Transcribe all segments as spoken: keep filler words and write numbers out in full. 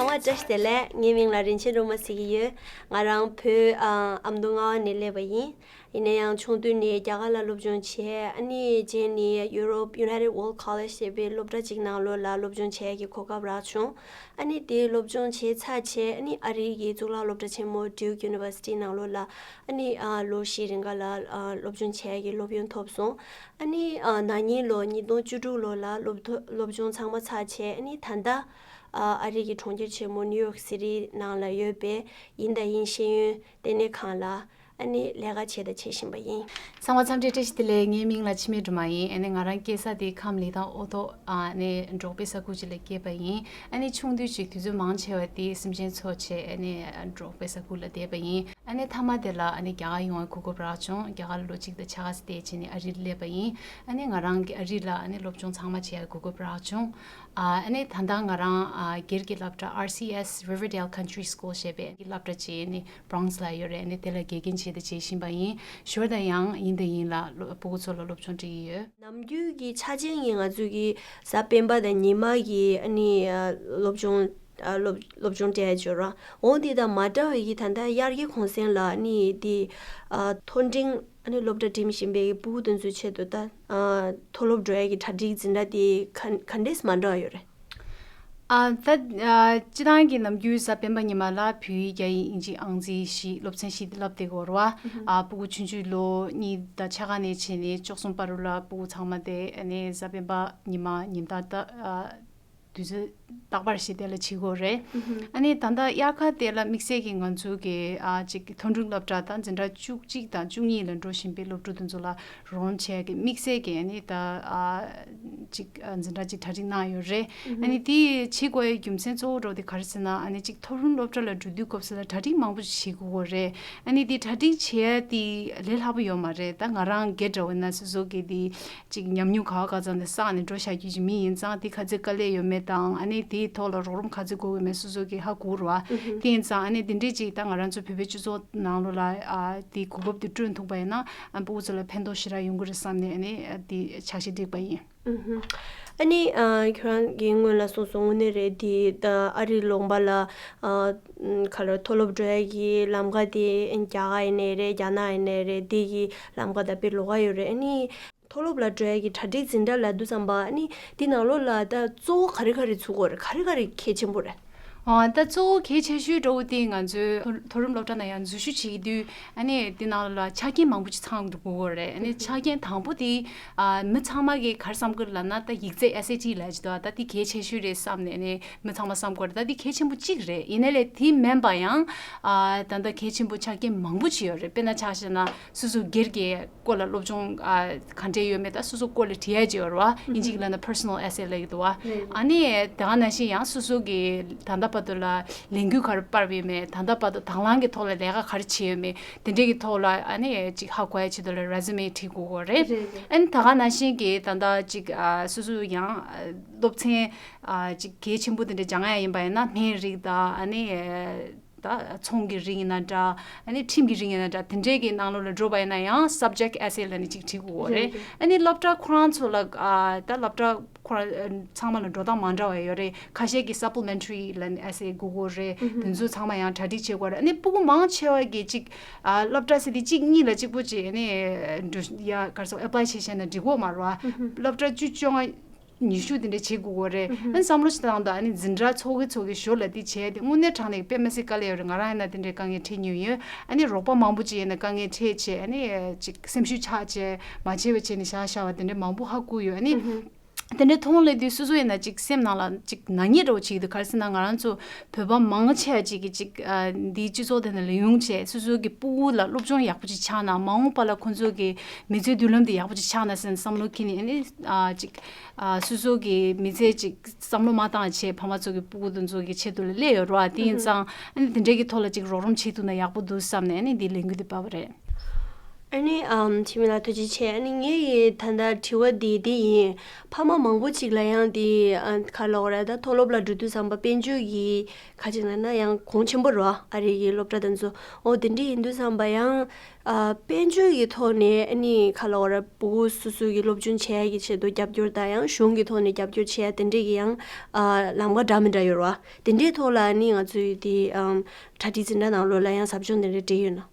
བཀྲ་ཤིས་བདེ་ལེགས། ངའི་མིང་ལ་རིན་ཆེན་སྒྲོལ་མ་ཟེར་གྱི་ཡོད། ང་རང་བོད་ཨ་ཨ་མདོ་རྔ་བ་ནས་སླེབས་པ་ཡིན། ཡིན་ན་ཡང་ཆུང་དུས་ནས་རྒྱ་གར་ལ་སློབ་སྦྱོང་བྱས། ཨ་ནི་རྗེས་ནས་ཡུ་རོབ་United World College ཞེས་པའི་སློབ་གྲྭ་གཅིག་ནང་ལོགས་ལ་སློབ་སྦྱོང་བྱེད་ཡག་གི་གོ་སྐབས་རག་བྱུང་། ཨ་ནི་དེའི་སློབ་སྦྱོང་བྱས་ཚར་རྗེས་ཨ་ནི་ཨ་རི་གི་གཙུག་ལག་སློབ་གྲྭ་ཆེན་མོ་Duke University ནང་ལོགས་ལ་ཨ་ནི་ཨ་ལོ་བཞི་རིང་ག་ལ་ཨ་སློབ་སྦྱོང་བྱེད་ཡག་གི་སློབ་ཡོན་ཐོབ་སོང་། ཨ་ནི་ཨ་ན་ནིང་ལོ་ཉིས་སྟོང་བཅུ་དྲུག་ལོ་ལ་སློབ་ཐོ་སློབ་སྦྱོང་ཚང་མ་ཚར་བྱས། ཨ་ནི་ད་ལྟ་ཨ་ཨ་རི་གི་གྲོང་ཁྱེར་ཆེན་མོ་New York City ནང་ལ་ཡོད་པའི་ཡིན་དང་ཡིན་ཤེས་ཡོན་ལྟེ་གནས་ཁང་ལ་ཨ་ནི་ལས་ཀ་བྱས་དང་བྱེད་བཞིན་པ་ཡིན། ཚང་མ་འཚམས་འདྲི་བཀྲ་ཤིས་བདེ་ལེགས། ངའི་མིང་ལ་འཆི་མེད་སྒྲོལ་མ་ཡིན། ཨ་ནི་ང་རང་སྐྱེས་ས་དེ་ཁམས་ལི་ཐང་ཨོ་ཐོག་ཨ་ནི་འབྲོག་པའི་ས་ཁུལ་ཅིག་ལ་སྐྱེས་པ་ཡིན། ཨ་ནི་ཆུང་དུས་ཅིག་དུས་ཚོད་མང་ཆེ་བ་དེ་སེམས་ཅན་འཚོ་བྱས་ཨ་ནི་འབྲོག་པའི་ས་ཁུལ་ལ་བསྡད་པ་ཡིན། ཨ་ནི་མཐའ་མ་དེ་ལ་ཨ་ནི་རྒྱ་གར་ཡོང་བའི་གོ་སྐབས་རག་བྱུང་། རྒྱ་གར་ལ་ལོ་གཅིག་དང་ཕྱེད་ཀ་ཙམ་བསྡད་བྱས་ནས་ཨ་རིར་སླེབས་པ་ཡིན། ཨ་ནི་ང་རང་གི་ཨ་རི་ལ་ཨ་ནི་སློབ་སྦྱོང་ཚང་མ་བྱེད་ཡག་གོ་སྐབས་རག་བྱུང་། ཨ་ནི་ད་ལྟ་ང་རང་ཨ་སྒེར་གྱི་སློབ་གྲྭ་R C S Riverdale Country School ཞེས་པའི་སློབ་གྲྭ་ཅིག་ནི་Bronx ལ་ཡོད་རེད། ཨ་ནི་དེ་ལ་དགེ་རྒན་བྱས་ཏེ་བྱེད་བཞིན་པ་ཡིན། ཞོར་དུ་ཡང་ཡིན་དང་ཡིན་ལ་སློ་སྤུ་གུ་ཚོ་ལ་སློབ་སྦྱོང་སྤྲད་ཀྱི་ཡོད། ནམ་རྒྱུན་གྱི་ཆ་རྐྱེན་གྱིས་ང་ཚོ་གི་གཟའ་སྤེན་པ་དང་ཉི་མ་གི་ཨ་ནི་ཨ་སློབ་སྦྱོང་ཨ་སློབ་སློབ་སྦྱོང་སྤྲད་ཡ་ཅིག་ཡོད་ར། འོ་འདི་དང་མ་འདྲ་བའི་གི་ད་ལྟ་དབྱར་ཁའི་གུང་སེང་ལ་ཨ་ནི་འདི་ཨ་མཐོ་འབྲིང་ཨ་ནི་སློབ་གྲྭ་འགྲིམ་བཞིན་པའི་སྤུ་གུ་དེ་ཚོའི་ཆེད་དུ་ད་ཨ་མཐོ་སློབ་འགྲོ་ཡ་གི་གྲ་སྒྲིག་འཛིན་གྲྭ་དེ་ག་ག་འདྲས་མ་འདྲ་བ་ཡོད་རེད། ཨ་ད་ཨ་སྤྱི་བཏང་གི་ནམ་རྒྱུན་གཟའ་སྤེན་པ་ཉི་མ་ལ་བོད་ཡིག་རྒྱ་ཡིག་དབྱིན་ཇི་ཨང་རྩིས་བཞི་སློབ་ཚན་བཞི་དེ་བསླབ་བསྡད་ཀྱི་ཡོད་རེད་བ། ཨ་སྤུ་གུ་ཆུང་ཆུང་ལོ་གཉིས་དང་ཕྱེད་ཀ་ནས་བྱས་ནས་བཅུ་གསུམ་བར་དུ་ལ་སྤུ་གུ་ཚང་མ་དེ་ཨ་ནི་གཟའ་སྤེན་པ་ཉི་མ་ཉིན་ལྟར་ད་ཨ་དུས་ཚོད་རྟག་པར་བཞི་དེ་ལ་བྱེད་དགོས་རེད། ཨ་ནི་ད་ལྟ་དབྱར་ཁ་དེ་ལ་དམིགས་བསལ་གྱི་ང་ཚོ་གི་ཨ་ཅིག་མཐོ་འབྲིང་སློབ་གྲྭ་དང་འཛིན་གྲྭ་བཅུ་གཅིག་དང་བཅུ་གཉིས་ལ་འགྲོ་བཞིན་པའི་སློབ་ཕྲུག་དེ་ཚོ་ལ་རོགས་རམ་བྱེད་ཀྱི་དམིགས་བསལ་གྱི་ཨ་ནི་ད་ཨ་ཅིག་ཨ་འཛིན་གྲྭ་ཅིག་གྲ་སྒྲིག་གནང་ཡོད་རེད། ཨ་ནི་དེ་བྱེད་དགོས་ཡའི་རྒྱུ་མཚན་གཙོ་བོ་འདྲ་བོ་དེ་ག་རེ་ཟེར་ན། ཨ་ནི་ཅིག་མཐོ་རིམ་སློབ་གྲྭ་ལ་འགྲོ་དུས་སྐབས་སུ་ལ་གྲ་སྒྲིག་མང་པོ་ཞིག་བྱེད་དགོས་རེད། ཨ་ནི་དེ་གྲ་སྒྲིག་བྱེད་ཡ་དེ་ལས་སླ་པོ་ཡོད་མ་རེད། ད་ང་རང་སྒེར་འདྲ་བོ་ཡིན་ན་སོ་སོ་གི་དེ་ཅིག་ཉམས་མྱོང་ག་བ་ག་ཙམ་དེ་བསགས་ནས་འགྲོ་བཞག་རྒྱུ་ཅིག་མི་ཡིན་ཙང་། དེ་ག་ཚོད་དཀའ་ལས་ཡོད་མེད་དང་། ཨ་ནི་དེའི་ཐོག་ལ་རོགས་རམ་ག་ཚོད་དགོས་ཡོད་མེད་སོ་སོ་གིས་ཧ་གོ་རེད་བ། དེ་ཡིན་ཙང་ཨ་ནི་དེ་འདྲས་ཅིག་ད་ང་རང་ཚོ་བོད་པའི་སྤྱི་ཚོགས་ནང་ལོགས་ལ་ཨ་དེའི་གོ་སྐབས་དེ་བསྐྲུན་ཐུབ་པ་ཡིན་ན་ཨ་སྤུ་གུ་ཚོ་ལ་ཕན་ཐོགས་ཞེ་དྲག་ཡོང་གི་རེད་བསམ་ནས་ཨ་ནི་ཨ་དེ་ཕྱག་བཞེས་བསྒྲིགས་པ་ཡིན། ཨ་ནི་ཨ་ཁྱོད་རང་གིས་སྔོན་ལ་གསུངས་སོང་། དངོས་གནས་རེད། དེ་ད་ཨ་རིའི་ལུང་པ་ལ་ཨ་ག་ལ་མཐོ་སློབ་འགྲོ་ཡ་གི་ལམ་ཁ་དེ་རྒྱ་གར་ཡིན་ནའི་རེད། རྒྱ་ནག་ཡིན་ནའི་རེད། དེ་གི་ལམ་ཁ་ད་དཔེ་ལོགས་ཀ་ཡོད་རེད། ཨ་ནི་མཐོ་སློབ་ལ་འགྲོ་ཡ་གི་གྲ་སྒྲིག་འཛིན་གྲྭ་ལབ་དུས་ཙམ་པ་ཨ་ནི་དེ་ནང་ལོགས་ལ་ད་གཙོ་བོ་ག་རེ་ག་རེ་ཚུགས་དགོས་རེད། ག་རེ་ག་རེ་གལ་ཆེན་པོ་རེད། ཨ་ད་གཙོ་བོ་གལ་ཆེ་ཤོས་འདྲ་བོ་དེ་ང་ཚོའི་མཐོ་མཐོ་རིམ་སློབ་གྲྭ་ནང་ཡང་འཛུལ་ཞུགས་བྱེད་ཀྱི་དུས་ཨ་ནི་དེ་ནང་ལ་ཆ་རྐྱེན་མང་པོ་ཅིག་ཚང་དགོས་རེད། ཨ་ནི་ཆ་རྐྱེན་དང་པོ་དེ་ཨ་མི་ཚང་མ་གིས་ག་རེ་བསམ་གི་ལབ་ན། ད་ཡིག་ཚད་S A T ལབ་ཀྱི་འདུག་ད་དེ་གལ་ཆེ་ཤོས་རེད་བསམ་ནས་ཨ་ནི་མི་ཚང་མ་བསམ་གི་ཡོད་རེད། ད་དེ་གལ་ཆེན་པོ་གཅིག་རེད། ཡིན་ནའི་ལས་དེ་མིན་པ་ཡང་ཨ་ད་ལྟ་གལ་ཆེན་པོ་ཆ་རྐྱེན་མང་པོ་ཅིག་ཡོད་རེད། དཔེར་ན་ཆ་བཞག་ན་སོ་སོ་སྒེར་གྱི་སྐོར་ལ་སློབ་སྦྱོང་ཨ་ག་འདྲས་ཡོད་མེད་ད་སོ་སོ་སྐོར་ལ་དྲི་ཡ་ཅིག་ཡོད་རེད་བ། ཨིན་ཇི་གི་ལབ་ན་personal essay ལབ་ཀྱི་འདུག་བ། ཨ་ནི་དེ་ག་ནང་བཞིན་ཡང་སོ་སོ་གི་ད་ལྟ་བར་དུ་ལ་ལས་འགུལ་ག་རེ་སྤར་བ་ཡོད་མེད། ད་ལྟ་བར་དུ་དང་བླངས་ཀྱི་ཐོག་ལ་ལས་ཀ་ག་རེ་བྱས་ཡོད་མེད། དེ་འདྲས་ཀྱི་ཐོག་ལ་ཨ་ནི་ཅིག་ཧ་གོ་ཡ་ཆེད་དུ་ལ་resume བྲིས་དགོས་ཀྱི་རེད། ཨ་ནི་དེ་ག་ནང་བཞིན་གྱི་ད་ལྟ་ཅིག་ཨ་སོ་སོ་ཡང་ཨ་སློབ་ཚན་ཨ་ཅིག་གལ་ཆེན་པོ་དེ་འདྲས་སྦྱང་ཡ་ཡིན་པ་ཡིན་ན་སྨན་རིགས་དང་ཨ་ནི་ད་ཚོང་གི་རིགས་ཡིན་ན་འདྲ། ཨ་ནི་ཁྲིམས་ཀྱི་རིགས་ཡིན་ན་འདྲ། དེ་འདྲའི་གི་ནང་ལོགས་ལ་འགྲོ་བ་ཡིན་ན་ཡང་subject essay ལབ་ནས་ཅིག་བྲིས་དགོས་རེད། རེད། ཨ་ནི་སློབ་གྲྭ་ཁོ་རང་ཚོ་ལ་ཨ་ད་སློབ་གྲྭ་ཁོ་རང་ཚང་མ་ལ་འགྲོ་སྟངས་མ་འདྲ་བ་ཡོད་རེད། ཁ་ཤས་ཀྱི་supplementary ལབ་ནས་essay དགོས་དགོས་རེད། དེ་ཚོ་ཚང་མ་ཡང་གྲ་སྒྲིག་བྱེད་དགོས་རེད། ཨ་ནི་སྤུ་གུ་མང་ཆེ་བ་གི་ཅིག་ཨ་སློབ་གྲྭ་ཟེར་དེ་གཅིག་གཉིས་ལ་གཅིག་པོ་ཅིག་ཨ་ནི་འགྲོ་ཡ་ག་རེ་ཟེར་apply བྱེད་བྱས་ན་འགྲིག་གི་ཡོད་མ་རེད་བ། སློབ་གྲྭ་བཅུ་བཅོ་ལྔ་ཉི་ཤུ་དེ་འདྲ་བྱེད་དགོས་ཀྱི་རེད། ཨ་ནི་བསམ་བློ་ཞིག་བཏང་དང་། ཨ་ནི་འཛིན་གྲྭ་ཚོགས་ཀྱི་ཚོགས་ཀྱི་ཞོར་ལ་དེ་བྱས་དེ་དངོས་གནས་དྲང་གནས་དཔེ་མི་སྲིད་དཀའ་ལས་ཡོད་རེད། ང་རང་ཡིན་ན་དེ་འདྲའི་དཀའ་ངལ་འཕྲད་མྱོང་ཡོད། ཨ་ནི་རོགས་པ་མང་པོ་ཅིག་ཡིན་ན་དཀའ་ངལ་འཕྲད་བྱས་ཨ་ནི་ཅིག་སེམས་ཤུགས་ཆག་བྱས་མ་བྱས་པ་བྱས་ནས་བཞག་བཞག་པ་དེ་འདྲ་མང་པོ་ཧ་གོ་ཡོད། ཨ་ནི་དེ་འདྲའི་མཐོང་སླེབས་དུས་སོ་སོ་ཡིན་ན་ཅིག་སེམས་ནང་ལ་ཅིག་ནག་ཉེས་འདྲ་བོ་བྱེད་ཀྱི་འདུག་ག་རེ་ཟེར་ན་ང་རང་ཚོ་བོད་པ་མང་ཆེ་བ་ཅིག་གིས་ཅིག་ཨ་འདིའི་སྤྱི་ཚོགས་དེ་ནང་ལ་ཡོང་བྱས་སོ་སོ་གི་སྤུ་གུ་ལ་སློབ་སྦྱོང་ཡག་པོ་ཅིག་ཆགས་ན། མ་འོངས་པ་ལ་ཁོང་ཚོ་གི་མི་ཚེའི་མདུན་ལམ་དེ་ཡག་པོ་ཅིག་ཆགས་ན་ཟེར་ནས་བསམ་བློ་འཁྱེར་ནས་ཨ་ནི་ཨ་ཅིག་ཨ་སོ་སོ་གི་མི་ཚེ་ཅིག་བསམ་བློ་མ་བཏང་བྱས་ཕ་མ་ཚོ་གི་སྤུ་གུ་དེ་ཚོ་གི་ཆེད་དུ་ལ་སླེབས་ཡོད་རེད་བ། དེ་ཡིན་ཙང་ཨ་ནི་དེ་འདྲའི་གི་ཐོག་ལ་ཅིག་རོགས་རམ་བྱེད་ཐུབ་ན་ཡག་པོ་འདུག་བསམ་ནས་ཨ་ནི་འདི་ལས་འགུལ་འདི་སྤེལ་བ་རེད། ཨ་ནི་ཨམ་འཆི་མེད་ལགས་ཐུགས་རྗེ་ཆེ། ཨ་ནི་ངའི་ད་ལྟ་དྲི་བ་འདི་འདི་ཡིན། ཕ་མ་མང་པོ་ཅིག་ལ་ཡང་འདི་ཨ་ག་ལབ་དགོས་རེད། ད་མཐོ་སློབ་ལ་འགྲོ་དུས་ཙམ་པ་དཔལ་འབྱོར་གྱི་ག་ཅིག་ལབ་ན་ཡང་གོང་ཆེན་པོ་རེད་བ། ཨ་རི་གི་སློབ་གྲྭ་དེ་ཚོ། འོ་དེ་འདྲ་ཡིན་དུས་ཙམ་པ་ཡང་ཨ་དཔལ་འབྱོར་གྱི་ཐོག་ནས་ཨ་ནི་ག་ལབ་དགོས་རེད། ཕྲུ་གུ་སོ་སོ་གི་སློབ་སྦྱོང་བྱེད་ཡ་གི་ཆེད་དུ་རྒྱབ་སྐྱོར་དང་། ཡང་གཞུང་གི་ཐོག་ནས་རྒྱབ་སྐྱོར་བྱེད་ཡ་དེ་འདྲས་ཀྱི་ཡང་ཨ་ལམ་ཁ་འདྲ་མི་འདྲ་ཡོད་རེད་བ། དེ་འདྲའི་ཐོག་ལ་ཨ་ནི་ང་ཚོའི་དེ་ཨམ་གྲ་སྒྲིག་འཛིན་གྲྭ་ནང་ལོགས་ལ་ཡང་ཟབ་སྦྱོང་དེ་འདྲ་སྤྲད་ཡོད་ན།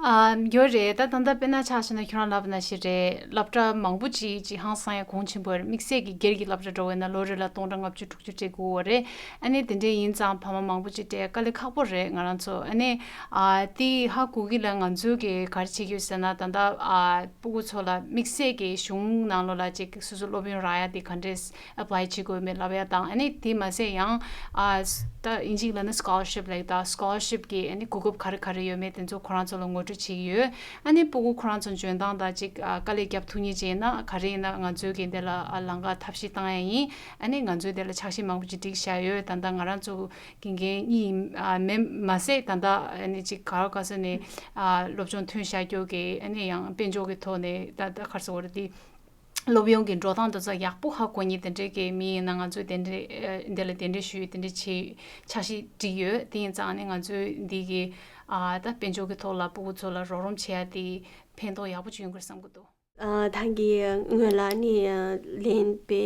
ཨ། ཡོད་རེད། ད་ད་ལྟ་དཔེར་ན་ཆ་བཞག་ན་ཁྱོད་རང་ལབ་པ་ནང་བཞིན་རེད། སློབ་གྲྭ་མང་པོ་ཅིག་ཅིག་ཧང་སང་ཡ་གོང་ཆེན་པོ་རེད། དམིགས་བསལ་གྱི་སྒེར་གྱི་སློབ་གྲྭ་འགྲོ་བས་ན་ལོ་རེ་ལ་སྟོང་ཕྲག་ལྔ་བཅུ་དྲུག་ཅུ་སྤྲད་དགོས་པ་རེད། ཨ་ནི་དེ་འདྲ་ཡིན་ཙང་ཕ་མ་མང་པོ་ཅིག་སྤྲད་དཀའ་ལས་ཁག་པོ་རེད་ང་རང་ཚོ། ཨ་ནི་ཨ་དེ་ཧ་གོ་གི་ལ། ང་ཚོ་གི་ག་རེ་བྱེད་ཀྱི་ཡོད་ཟེར་ན། ད་ལྟ་ཨ་ཕྲུ་གུ་ཚོ་ལ་དམིགས་བསལ་གྱི་གཞུང་ནང་ལོགས་ལ་ཅིག་སོ་སོ་སློབ་ཡོན་རག་ཡ་དེ་ག་འདྲས་apply བྱེད་དགོས་མེད་ལབ་ཡ་དང་། ཨ་ནི་དེ་མ་ཟད་ཡང་ཨ་ད་དབྱིན་ཇིའི་ལབ་ན་scholarship ལབ་ཡ་དང་། scholarship གི་ཨ་ནི་གོ་སྐབས་ག་རེ་ག་རེ་ཡོད་མེད་དེ་ཚོ་ཁོ་རང་ཚོ་ལ་ངོ་སྤྲོད་བྱེད་ཀྱི་ཡོད། ཨ་ནི་ཕྲུ་གུ་ཁོ་རང་ཚོ་འཇོན་ཐང་དང་ཅིག་ཨ་དཀའ་ལས་རྒྱབ་ཐུབ་མཁན་ཅིག་ཡིན་ན་ག་རེ་ཡིན་ན་ང་ཚོའི་གི་འདི་ལ་ཨ་ལམ་ཁ་ཐབས་ཤེས་བཏང་ཡ་ཡིན། ཨ་ནི་ང་ཚོའི་འདི་ལ་འཆར་གཞི་མང་པོ་ཅིག་བསྒྲིགས་བཞག་ཡོད། ད་ལྟ་ང་རང་ཚོ་དགེ་རྒན་གཉིས་ཡིན། ཨ་མེད་མ་ཟད་ད་ལྟ་ཨ་ནི་ཅིག་ག་རེ་ག་ས་ནས་ཨ་སློབ་སྦྱོང་ཐོན་བཞག་རྒྱུ་གི་ཨ་ནི་ཡང་དཔལ་འབྱོར་གི་ཐོག་ནས་ད་ལྟ་ག་རེ་ཟེར་དགོས་རེད། དེ་སློབ་ཡོན་གྱི་འགྲོ་སྟངས་དེ་ཚོ་ཡག་པོ་ཧ་གོ་མཁན་དེ་འདྲའི་གི་མི་ཡིན་ན་ང་ཚོས་དེ་འདྲའི་ཨ་འདི་ལ་གདན་འདྲེན་ཞུས། དེ་འདྲའི་ཆེད་འཆར་གཞི་བསྒྲིགས་ཡོད། དེ་ཡིན་ཙང་ནི་ང་ཚོས་འདི་གི་ཨ་ད་དཔལ་འབྱོར་གྱི་ཐོག་ལ་ཕྲུ་གུ་ཚོ་ལ་རོགས་རམ་བྱེད་ཡ་དེ་ཕན་ཐོགས་ཡག་པོ་ཅིག་ཡོང་གི་རེད་བསམ་གྱི་འདུག། ཨ་ཐང་གི་སྔོན་ལ་ནི་ལན་དཔེ་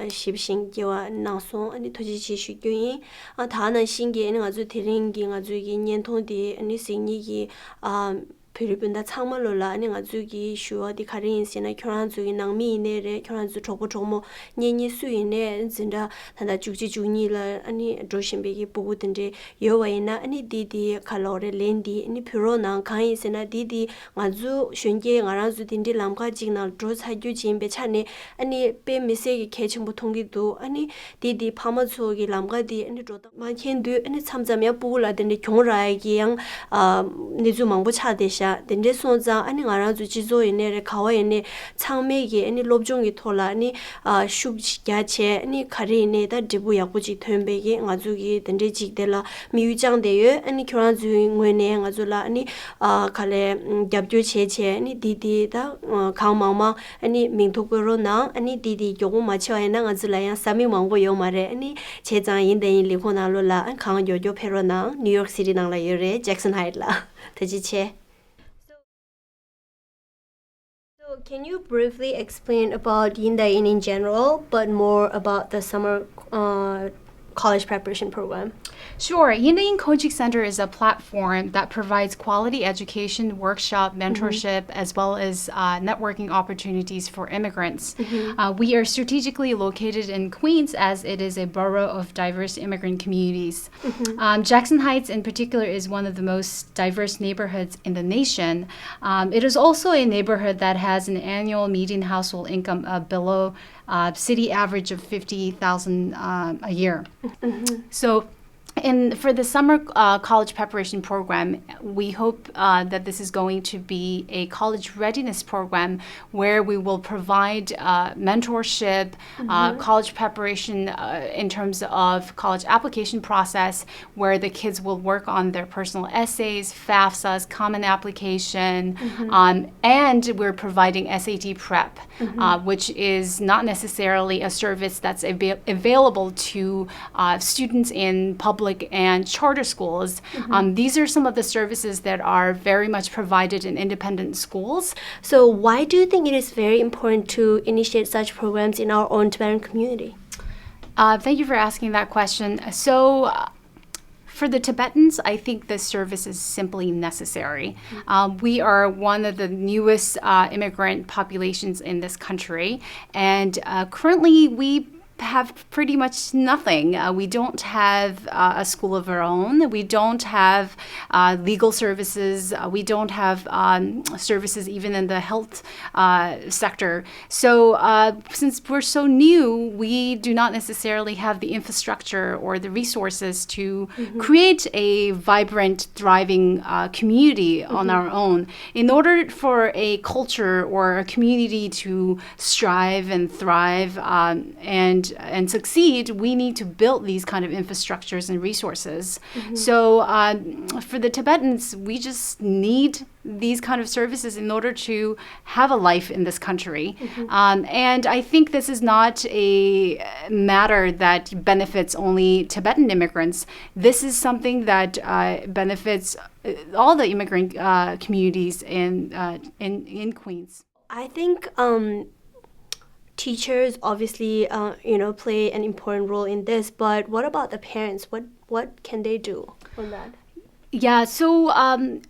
ཞིབ་ཞིང་རྒྱས་པ་གནང་སོང་། ཨ་ནི་ཐུགས་རྗེ་ཆེ་ཞུ་རྒྱུ་ཡིན། ཨ་ད་ནང་བཞིན་གྱི་ཨ་ནི་ང་ཚོ་དེ་རིང་གི་ང་ཚོའི་གི་བརྙན་ཐུང་དེ་ཨ་ནི་གཟིགས་མཁན་གྱི་ཨ་བོད་རིགས་སྤུན་ཟླ་ཚང་མ་ལོ་ལ་ཨ་ནི་ང་ཚོའི་གི་ཞུ་བ་དེ་ག་རེ་ཡིན་ཟེར་ན། ཁྱོད་རང་ཚོའི་གི་ནང་མི་ཡིན་ནའི་རེད། ཁྱོད་རང་ཚོའི་གྲོགས་པོ་གྲོགས་མོ་གཉེན་ཉེ་སུ་ཡིན་ནའི་འཛིན་གྲྭ་ད་ལྟ་བཅུ་གཅིག་བཅུ་གཉིས་ལ་ཨ་ནི་འགྲོ་བཞིན་པའི་གི་ཕྲུ་གུ་དེ་འདྲའི་ཡོད་པ་ཡིན་ན། ཨ་ནི་འདི་འདི་ག་ལབ་དགོས་རེད། ལན་འདི་ཨ་ནི་ཕུལ་རོགས་གནང་། གང་ཡིན་ཟེར་ན་འདི་འདི་ང་ཚོ་གཞོན་སྐྱེས་ང་རང་ཚོ་དེ་འདྲའི་ལམ་ཁ་ཅིག་ནང་འགྲོ་ཚར་རྒྱུ་ཅིག་ཡིན་པའི་ཆ་ནས་ཨ་ནི་དཔེ་མི་སྲིད་ཀྱི་གལ་ཆེན་པོ་མཐོང་གི་འདུག། ཨ་ནི་འདི་འདི་ཕ་མ་ཚོ་གི་ལམ་ཁ་འདི་ཨ་ནི་འགྲོ་སྟངས་མ་མཁྱེན་དུས་ཨ་ནི་མཚམས་མཚམས་ཡང་ཕྲུ་གུ་ལ་དེ་འདྲའི་གྱོང་རག་ཡ་གི་ཡང་ཨ་གནས་ཚུལ་མང་པོ་ཆགས་བསྡད་ཤག། དེ་འདྲའི་སོང་ཙང་ཨ་ནི་ང་རང་ཚོ་སྤྱི་ཚོགས་ཡིན་ནའི་རེད། ག་བ་ཡིན་ནའི་ཚང་མས་ཀྱི་ཨ་ནི་སློབ་སྦྱོང་གི་ཐོག་ལ་ཨ་ནི་ཨ་ཤུགས་རྒྱ་བྱས། ཨ་ནི་ག་རེ་ཡིན་ནའི་ད་འབྲས་བུ་ཡག་པོ་ཅིག་ཐོན་པའི་གི་ང་ཚོ་གི་དེ་འདྲའི་ཅིག་དེ་ལ་དམིགས་ཡུལ་བཅངས་བསྡད་ཡོད། ཨ་ནི་ཁྱོད་རང་ཚོའི་ངོས་ནས་ང་ཚོ་ལ་ཨ་ནི་ཨ་ག་ལས་རྒྱབ་སྐྱོར་བྱས་བྱས། ཨ་ནི་འདི་འདི་ད་གང་མང་མང་ཨ་ནི་མིང་ཐོ་བཀོད་རོགས་གནང་། ཨ་ནི་འདི་འདི་མགྱོགས་པོ་མ་བྱས་པ་ཡིན་ན་ང་ཚོ་ལ་ཡང་ས་མིག་མང་པོ་ཡོད་མ་རེད། ཨ་ནི་བྱས་ཙང་ཡིན་དང་ཡིན་ལས་ཁུངས་ནང་ལོགས་ལ་ཨ་གང་མགྱོགས་མགྱོགས་ཕེབས་རོགས་གནང་། New York City ནང་ལ་ཡོད་རེད། Jackson Heights ལ། ཐུགས་རྗེ་ཆེ། So, can you briefly explain about Yin Dae Yin in general, but more about the summer uh, college preparation program? Sure. Yin Dae Yin Coaching Center is a platform that provides quality education, workshop, mentorship, as well as uh, networking opportunities for immigrants. Uh, we are strategically located in Queens as it is a borough of diverse immigrant communities. Um, Jackson Heights, in particular, is one of the most diverse neighborhoods in the nation. Um, it is also a neighborhood that has an annual median household income of below uh, city average of fifty thousand um, a year. So, in for the summer uh, college preparation program, we hope uh, that this is going to be a college readiness program where we will provide uh, mentorship, uh, college preparation uh, in terms of college application process, where the kids will work on their personal essays, FAFSAs, common application, um, and we're providing S A T prep, uh, which is not necessarily a service that's avail- available to uh, students in public and charter schools. Um, these are some of the services that are very much provided in independent schools. So, why do you think it is very important to initiate such programs in our own Tibetan community? Uh, thank you for asking that question. So, uh, for the Tibetans, I think this service is simply necessary. Um, we are one of the newest uh, immigrant populations in this country, and uh, currently we have pretty much nothing. Uh, we don't have uh, a school of our own. We don't have uh, legal services. Uh, we don't have um, services even in the health uh, sector. So, uh, since we're so new, we do not necessarily have the infrastructure or the resources to create a vibrant, thriving uh, community on our own. In order for a culture or a community to strive and thrive um, and and succeed, we need to build these kind of infrastructures and resources. So um, for the Tibetans, we just need these kind of services in order to have a life in this country. Um, and I think this is not a matter that benefits only Tibetan immigrants. This is something that uh, benefits uh, all the immigrant uh, communities in, uh, in, in Queens. I think um, teachers obviously, uh, you know, play an important role in this, but what about the parents? What what can they do on that? Yeah, so um,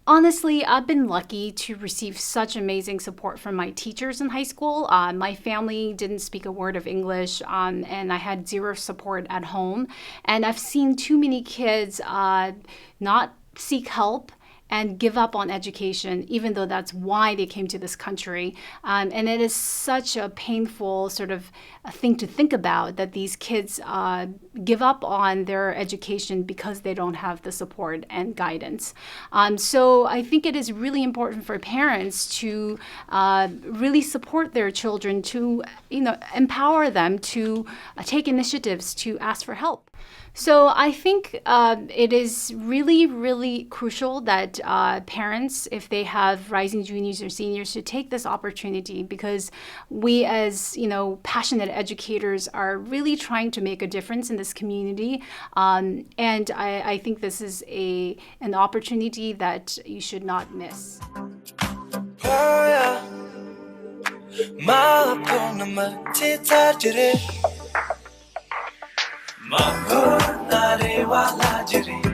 honestly, I've been lucky to receive such amazing support from my teachers in high school. Uh, my family didn't speak a word of English, um, and I had zero support at home. And I've seen too many kids uh, not seek help and give up on education, even though that's why they came to this country. Um, and it is such a painful sort of a thing to think about that these kids uh, give up on their education because they don't have the support and guidance. Um, so I think it is really important for parents to uh, really support their children, to you know empower them to uh, take initiatives to ask for help. So I think uh, it is really, really crucial that uh, parents, if they have rising juniors or seniors, should take this opportunity because we, as you know, passionate educators, are really trying to make a difference in this community, um, and I, I think this is a an opportunity that you should not miss. མ་ཕོར་ན་མི་ཚེ་ཚར་གྱི་རེད། མ་ཕོར་ན་རེ་བ་ལྷག་གི་རེད།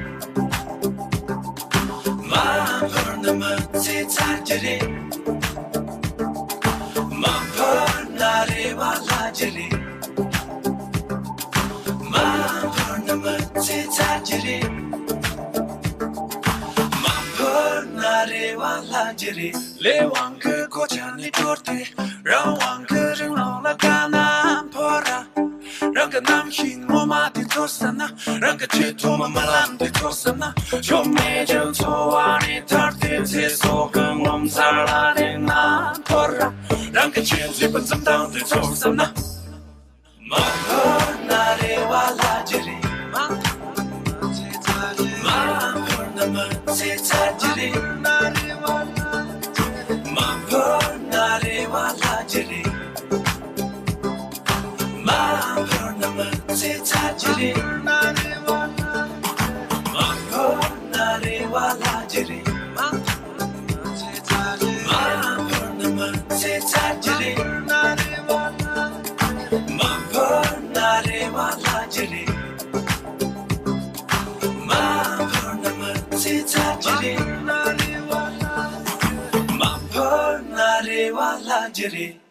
མ་ཕོར་ན་མི་ཚེ་ཚར་གྱི་རེད། མ་ཕོར་ན་རེ་བ་ལྷག་གི་རེད། མ་ཕོར་ན་མི་ཚེ་ཚར་གྱི་རེད། མ་ཕོར་ན་རེ་བ་ལྷག་གི་རེད། ལས་དབང་གི་གོ་ཆ་ནས་དྲོར་ཏེ། རང་དབང་གི་རིང་ལུགས་ལ་དཀའ་ན་ཕོར་ར། རང་གི་རྣམ་ཤེས་ངོ་མ་དེ་ཚོར་བསམ་ན། རང་གི་ཆེས་ཐོག་མ་རྨི་ལམ་དེ་ཚོར་བསམ་ན། ཆོ་མེད་ཀྱང་འཚོ་བ་ནས་ཐར་ཏེ། ཚེ་སྲོག་གི་ངོ་མཚར་ལ་རེག་ན་ཕོར་ར། རང་གི་ཆེས་མཛེས་པའི་འཛུམ་མདངས་དེ་ཚོར་བསམ་ན། མ་ཕོར་ན་རེ་བ་ལྷག་གི་རེད། མ་ཕོར་ན་མི་ཚེ་ཚར་གྱི་རེད། མ་ཕོར་ན་རེ་བ་ལྷག་གི་རེད། མ་ཕོར་ན་མི་ཚེ་ཚར་གྱི་རེད། མ་ཕོར་ན་རེ་བ་ལྷག་གི་རེད། མ་ཕོར་ན་མི་ཚེ་ཚར་གྱི་རེད། མ་ཕོར་ན་རེ་བ་ལྷག་གི་རེད། མ་ཕོར་ན་མི་ཚེ་ཚར་གྱི་རེད། མ་ཕོར་ན་རེ་བ་ལྷག་གི་རེད།